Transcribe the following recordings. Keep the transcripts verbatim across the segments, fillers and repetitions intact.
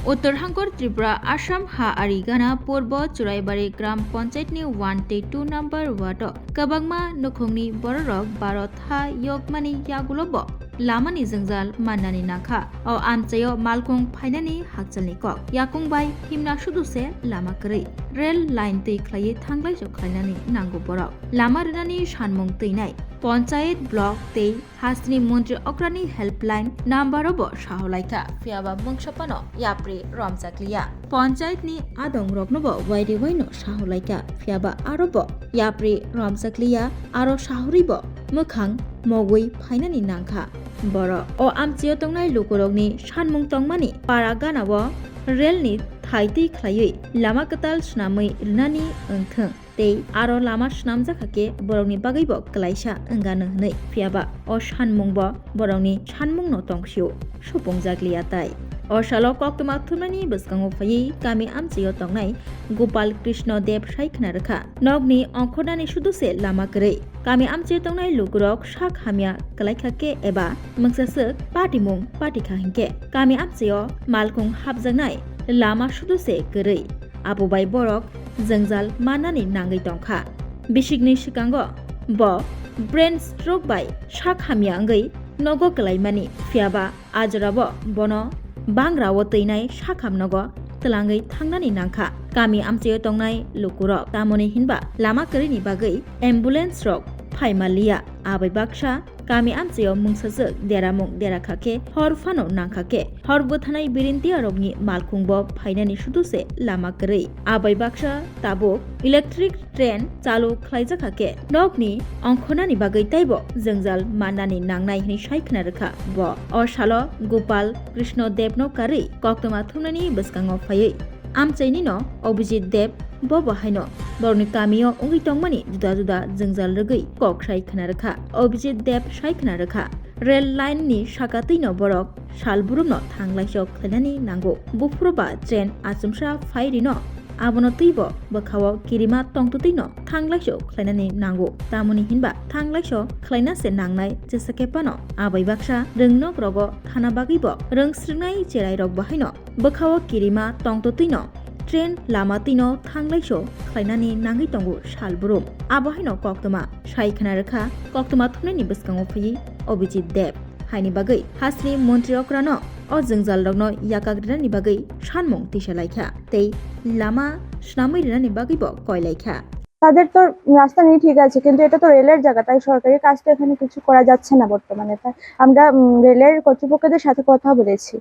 Uttarhangkor Tripura, Assam ha ari gana Purbo Churaibari Gram Panchayat ni one tei two number ward o kwbangma nukhungni bororok Bharat ha yokmani yagulo bo lamani jwngjal mannani nangkha. O amchaio malkhung phainani hakchalni kok. Yakung bai himna sudu se lama kwrwi. Rail line twi khlaiwi thanglaiso khlainani nango borok. Lama rwnani sanmung twinai. Panchayat, block tei hasteni montri okrani helpline number o bo saholaikha. Phiyaba mungsa phano yapri romjakliya. Panchayat ni adong rokno bo wairi waino saholaikha. Phiyaba aro bo yapri romjakliya, aro sahorwi bo mwkhang mogwi phainani nangkha. Borok o amchio tongnai lukurokni sanmung tongmani para ganao rail ni thaitwi khlaiwi lama kwtal swnamwi rwnani wngthwng tei aro lama swnamjakha khe borokni bagwi bo kwlaisa wngano hwnwi. Phiyaba o sanmung bo borokni sanmungno tongsio, supungjak liya tai. O salo koktwma thumnani bwskango phaiwi kami amchaio tongnai Gopal Krishna Deb sai khna rwkha, nokni ongkhornani sudu se lama kwrwi. Kami amchaio tongnai lukurok sak hamya kwlaikha khe eba mungsaswk patimung patikha hinkhe kami amchaio malkhung hapjaknai lama sudu se kwrwi. Abo bai borok jwngjal mannani nangwi tongkha. Bisikni swkango bo brain stroke bai sak hamya wngwi nogo kwlaimani, phiyaba a jorao bono bangrao twinai sakham nogo twlangwi thangnani nangkha. Kami amchaio tongnai lukurok tamoni hinba lama kwrwini bagwi ambulance rok phaima liya, abai baksa kami amchaio mungsajwk deramung derakha khe hor phano nangkha khe hor bwthanai birintiarokni malkhungbo phainani sudu se lama kwrwi. Abai baksa tabuk electric train chalu khlaijakha khe nokni ongkhornani bagwi teibo jwngjal mannani nangnai hwnwi sai khna rwkha bo. O salo Gopal Krishna Debno karwi koktwma thumnani bwskango phaiwi amchainino Abhijit Deb bo bo haino borokni kamio wngwi tongmani juda juda jwngjal rwgwi kok sai khna rwkha. Abhijit Deb sai khna rwkha, rail line ni saka twino borok sal burumno thanglaiso khlainani nango. Buphuru ba train achomsa phai rino, abono twibo bwkhao kirima tongtwtwino thanglaiso khlainani nango. Tamoni hinba thanglaiso khlaina se nangnai jesa khe phano. Abai baksa rwngnok rogo thana bagwibo rwng swrwngnai cherai rok bo haino bwkhao kirima tongtwtwino train lama twino thanglaiso khlainani nangwi tongo sal burum. Abo haino koktwma sai khna rwkha, koktwma thumnaini bwskango phaiwi Abhijit Deb. Haini bagwi hasteni montri okrano o jwngjalrokno yakak rwnani bagwi sanmung tisa laikha tei lama swnamwi rwnani bagwibo koi laikha. তাদের তো রাস্তা নেই, ঠিক আছে, কিন্তু এটা তো রেলের জায়গা, তাই সরকারি কাজ তো এখানে কিছু করা যাচ্ছে না বর্তমানে। তাই আমরা, উম, রেলের কর্তৃপক্ষদের সাথে কথা বলেছি,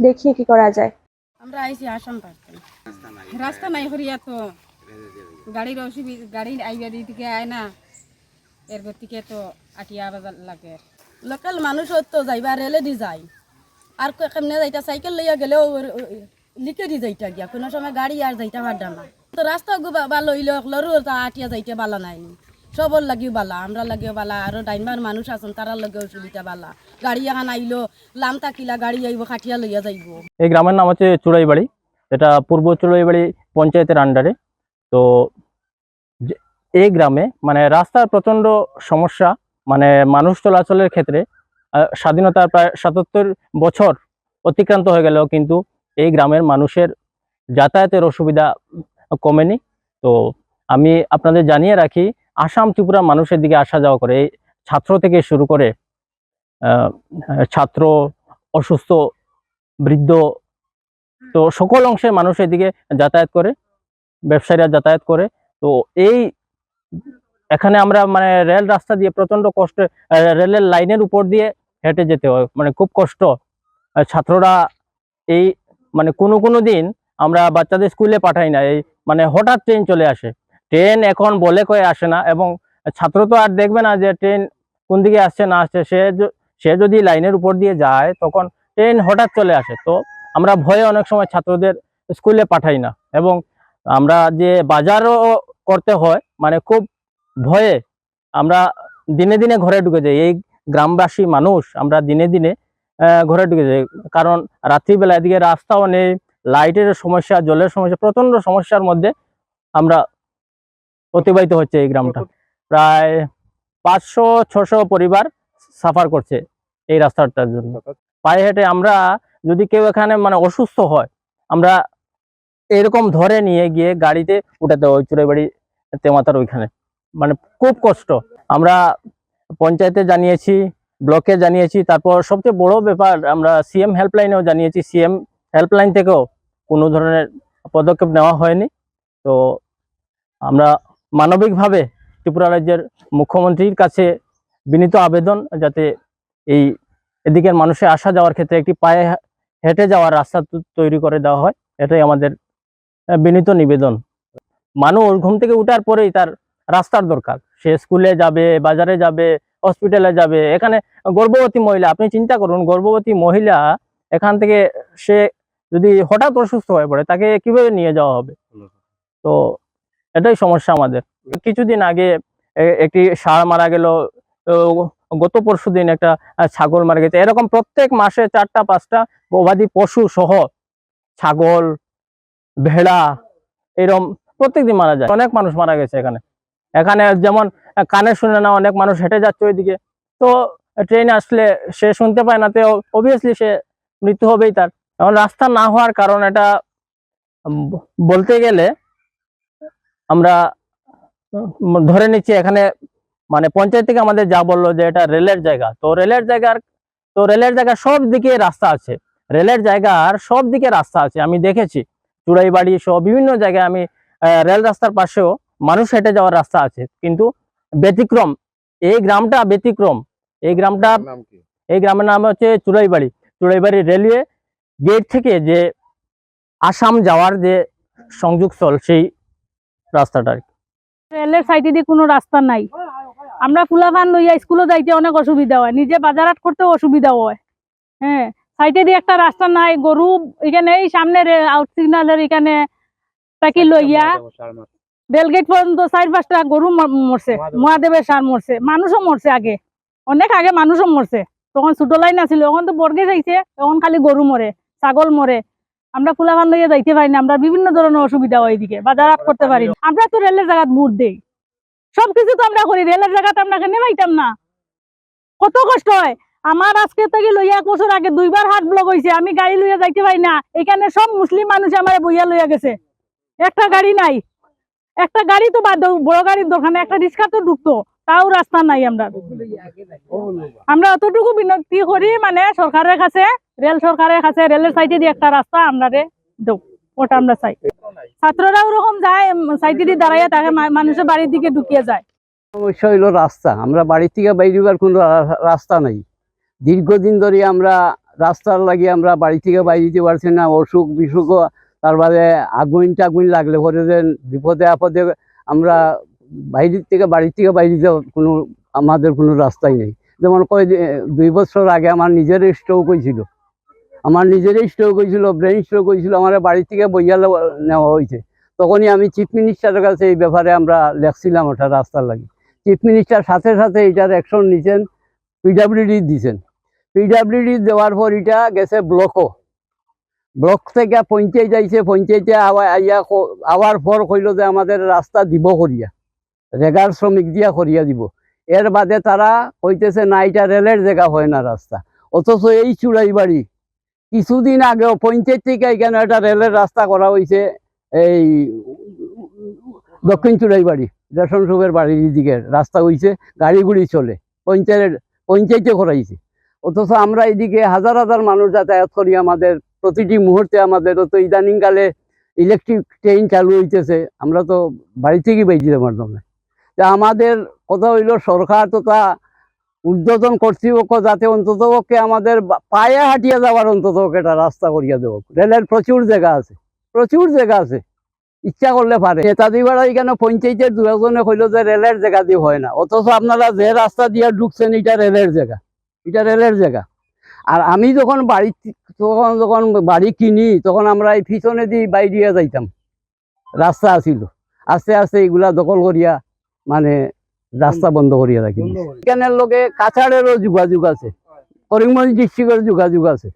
দেখি কি করা যায়। আমরা আইছি আসাম থাকতে। রাস্তা নাই হরিয়া তো, গাড়ির অসুবিধা, গাড়ি আইবার দিকে আয় না, এর গতিকে তো আটিয়া বাজার লাগে। লোকাল মানুষ তো যাইবা রেলে দি যাই, আর কো-, কেমনে যাইতা, সাইকেল লইয়া গেলেও ওর, ওর, লিকে দি যাইতা গিয়া, কোনো সময় গাড়ি আর যাইতা পারতাম না। তো রাস্তা গো বা-, ভালো হইলো, লরু তো আটিয়া যাইতে বালা নাই। সবর লাগিও বালা, আমরা লাগিও বালা, আরো ড্রাইভার মানুষ আছেন, তারার লগে অসুবিধা বালা। গাড়ি এখন আইলো, লাম থাকিলা গাড়ি আইবো, কাটিয়া লইয়া যাইবো। এই গ্রামের নাম হচ্ছে চুড়াইবাড়ি, এটা পূর্ব চুড়াইবাড়ি পঞ্চায়েতের আন্ডারে। তো যে, এই গ্রামে মানে রাস্তার প্রচণ্ড সমস্যা, মানে মানুষ চলাচলের ক্ষেত্রে, আহ, স্বাধীনতার প্রায় সাতাত্তর বছর অতিক্রান্ত হয়ে গেলেও কিন্তু এই গ্রামের মানুষের যাতায়াতের অসুবিধা কমেনি। তো আমি আপনাদের জানিয়ে রাখি, আসাম ত্রিপুরা মানুষের দিকে আসা যাওয়া করে, এই ছাত্র থেকে শুরু করে, আহ, ছাত্র, অসুস্থ, বৃদ্ধ, তো সকল অংশের মানুষ এদিকে যাতায়াত করে, ব্যবসায়ীরা যাতায়াত করে। তো এই এখানে আমরা মানে রেল রাস্তা দিয়ে প্রচণ্ড কষ্টে, আহ, রেলের লাইনের উপর দিয়ে হেঁটে যেতে হয়, মানে খুব কষ্ট। আর ছাত্ররা এই মানে কোনো কোনো দিন আমরা বাচ্চাদের স্কুলে পাঠাই না, এই মানে হঠাৎ ট্রেন চলে আসে। ট্রেন এখন বলে কয়ে আসে না, এবং ছাত্র তো আর দেখবে না যে ট্রেন কোন দিকে আসছে না আসছে, সে য-, সে যদি লাইনের উপর দিয়ে যায় তখন ট্রেন হঠাৎ চলে আসে। তো আমরা ভয়ে অনেক সময় ছাত্রদের স্কুলে পাঠাই না, এবং আমরা যে বাজারও করতে হয়, মানে খুব ভয়ে আমরা দিনে দিনে ঘরে ঢুকে যাই। এই গ্রামবাসী মানুষ আমরা দিনে দিনে, আহ, ঘরে ঢুকে যাই, কারণ রাত্রিবেলা এদিকে রাস্তাও নেই, লাইটের সমস্যা, জলের সমস্যা, প্রচণ্ড সমস্যার মধ্যে আমরা অতিবাহিত হচ্ছে এই গ্রামটা। প্রায় পাঁচশো ছশো পরিবার সাফার করছে এই রাস্তাটার জন্য। পায়ে হেঁটে আমরা যদি কেউ এখানে মানে অসুস্থ হয়, আমরা এরকম ধরে নিয়ে গিয়ে গাড়িতে উঠাতে হয় চুড়াইবাড়ি তেমাতার ওইখানে। মানে, খুব কষ্ট। আমরা পঞ্চায়েতে জানিয়েছি, ব্লকে জানিয়েছি, তারপর সবচেয়ে বড় ব্যাপার, আমরা সিএম হেল্পলাইনেও জানিয়েছি। সিএম হেল্পলাইন থেকেও কোনো ধরনের পদক্ষেপ নেওয়া হয়নি। তো আমরা মানবিকভাবে ত্রিপুরা রাজ্যের মুখ্যমন্ত্রীর কাছে বিনীত আবেদন, যাতে এই এদিকের মানুষের আসা যাওয়ার ক্ষেত্রে একটি পায়ে হা-, হেঁটে যাওয়ার রাস্তা তৈ-, তৈরি করে দেওয়া হয়, এটাই আমাদের, আহ, বিনীত নিবেদন। মানুষ ঘুম থেকে উঠার পরেই তার রাস্তার দরকার। সে স্কুলে যাবে, বাজারে যাবে, হসপিটালে যাবে। এখানে গর্ভবতী মহিলা, আপনি চিন্তা করুন, গর্ভবতী মহিলা এখান থেকে, সে যদি হঠাৎ অসুস্থ হয়ে পড়ে, তাকে কিভাবে নিয়ে যাওয়া হবে? তো এটাই সমস্যা আমাদের। কিছুদিন আগে এ-, একটি ষাঁড় মারা গেল, ও, গত পরশু দিন একটা, আহ, ছাগল মারা গেছে। এরকম প্রত্যেক মাসে চারটা পাঁচটা গবাদি পশু সহ ছাগল, ভেড়া, এরকম প্রত্যেকদিন মারা যায়। অনেক মানুষ মারা গেছে এখানে। এখানে যেমন, আহ, কানে শুনে না, অনেক মানুষ হেঁটে যাচ্ছে ওইদিকে। তো ট্রেন আসলে সে শুনতে পায় না, তো অবভিয়াসলি সে মৃত্যু হবেই তার। এখন রাস্তা না হওয়ার কারণ এটা, উম, বলতে গেলে আমরা, উম, ধরে নিচ্ছি এখানে, মানে, পঞ্চায়েত থেকে আমাদের যা বললো যে এটা রেলের জায়গা, তো রেলের জায়গার, তো রেলের জায়গা সব দিকে রাস্তা আছে, রেলের জায়গার সব দিকে রাস্তা আছে। আমি দেখেছি চুড়াইবাড়ি সহ বিভিন্ন জায়গায় আমি, আহ, রেল রাস্তার পাশেও মানুষ হেঁটে যাওয়ার রাস্তা আছে, কিন্তু ব্যতিক্রম, এই গ্রামটা ব্যতিক্রম। এই গ্রামটা, গ্রামের নাম কি? এই গ্রামের নাম হচ্ছে চুড়াইবাড়ি। চুড়াইবাড়ি রেলওয়ে গেট থেকে যে আসাম যাওয়ার যে সংযোগস্থল, সেই রাস্তাটা আর কি। রেলের সাইডে দিয়ে কোনো রাস্তা নাই। আমরা ফুলাফান লইয়া স্কুলে যাইতে অনেক অসুবিধা হয়, নিজে বাজার হাট করতেও অসুবিধা হয়। হ্যাঁ, সাইডে দিয়ে একটা রাস্তা নাই, গরু এখানে এই সামনে রে-, আউট সিগন্যালের এখানে তাকে লইয়া রেলগেট পর্যন্ত চার পাঁচটা গরু ম-, মরছে, মহাদেবের ষাঁড় মরছে, মানুষও মরছে আগে, অনেক আগে মানুষও মরছে। তখন ছোট লাইন আছিল, এখন তো বর্গে যাইছে, এখন খালি গরু মরে, ছাগল মরে। আমরা ফুলাফান লইয়া যাইতে পারি না, আমরা বিভিন্ন ধরনের অসুবিধা হয় এদিকে, বাজার হাট করতে পারি না। আমরা তো রেলের জায়গাত ভোট দেই, সবকিছু তো আমরা করি, রেলের জায়গাতে আমরা কেন পাইতাম না? কত কষ্ট হয়। আমার আজকে থেকে লইয়া এক বছর আগে দুইবার হার্ট ব্লক হয়েছে, আমি গাড়ি লইয়া যাইতে পারি না। এখানে সব মুসলিম মানুষ আমার বইয়া লইয়া গেছে, একটা গাড়ি নাই, একটা গাড়ি তো বাদ দাও, বড় গাড়ির দরকার নাই, একটা রিক্সা তো ঢুকতো, তাও রাস্তা নাই। আমরা, আমরা অতটুকু বিনতি করি, মানে, সরকারের কাছে, রেল সরকারের কাছে, রেলের সাইডে দিয়ে একটা রাস্তা আমরারে দাও, ওটা আমরা চাই। ছাত্ররা ওরকম যায়, উম, সাইডে দিয়ে দাঁড়াইয়া থাকে, মা-, মানুষের বাড়ির দিকে ঢুকিয়ে যায়। সমস্যা হইলো রাস্তা, আমরা বাড়ি থেকে বাইরিবার কোনো রা-, রাস্তা নাই। দীর্ঘদিন ধরে আমরা রাস্তার লাগি আমরা বাড়ি থেকে বাইরে দিতে পারছি না, অসুখ বিসুখ, তারপরে আগুন টাগুন লাগলে পরে যে বিপদে আপদে আমরা বাইরে থেকে, বাড়ি থেকে বাইরে যাওয়ার কোনো, আমাদের কোনো রাস্তাই নেই। যেমন কয় যে দুই বছর আগে আমার নিজের স্ট্রোক হয়েছিল, আমার নিজেরই স্ট্রোক হয়েছিল, ব্রেন স্ট্রোক হয়েছিল, আমার বাড়ি থেকে বইয়া লে-, নেওয়া হয়েছে। তখনই আমি চিফ মিনিস্টারের কাছে এই ব্যাপারে আমরা লেখছিলাম ওটা রাস্তার লাগি। চিফ মিনিস্টার সাথে সাথে এটার অ্যাকশন নিছেন, পিডাব্লিউডি দিছেন। পিডাব্লিউডি দেওয়ার পর এটা গেছে ব্লকও, ব্লক থেকে পঞ্চায়েত আইছে, পঞ্চায়েতে আওয়া-, আইয়া ক-, আওয়ার পর কইলো যে আমাদের রাস্তা দিব করিয়া, রেগার শ্রমিক দিয়া করিয়া দিব। এর বাদে তারা কইতেছে, "না, এটা রেলের জায়গা, হয় না রাস্তা।" অথচ এই চুড়াইবাড়ি কিছুদিন আগেও পঞ্চায়েত থেকে এখানে একটা রেলের রাস্তা করা হয়েছে, এই দক্ষিণ চুড়াইবাড়ি রেশন শপের বাড়ির দিকে রাস্তা হয়েছে, গাড়ি গুড়ি চলে, পঞ্চায়েত, পঞ্চায়েতে করাইছে। অথচ আমরা এদিকে হাজার হাজার মানুষ যাতায়াত করি, আমাদের প্রতিটি মুহূর্তে আমাদের, তো ইদানিংকালে ইলেকট্রিক ট্রেন চালু হইতেছে, আমরা তো বাড়ি থেকে বেরিয়ে যেতে পারতাম না। তা আমাদের কথা হইলো, সরকার তথা ঊর্ধ্বতন কর্তৃপক্ষ যাতে অন্তত পক্ষে আমাদের বা-, পায়ে হাঁটিয়ে যাওয়ার অন্তত পক্ষে একটা রাস্তা করিয়া দেব। রেলের প্রচুর জায়গা আছে, প্রচুর জায়গা আছে, ইচ্ছা করলে পারে। নেতাজি পাড়া এখানে পঞ্চায়েতের দু একজনে কইলো যে রেলের জায়গা দিয়ে হয় না, অথচ আপনারা যে রাস্তা দিয়ে ঢুকছেন, এটা রেলের জায়গা, এটা রেলের জায়গা। আর আমি যখন বাড়ি, তখন যখন বাড়ি কিনি, তখন আমরা এই পিছনে দিয়ে বাইরিয়া যাইতাম, রাস্তা আছিল। আস্তে আস্তে এগুলা দখল করিয়া, মানে, রাস্তা বন্ধ করিয়া রাখি দিছে। এখানের লগে কাছাড়েরও যোগাযোগ আছে, করিমগঞ্জ ডিস্ট্রিক্টের যোগাযোগ আছে।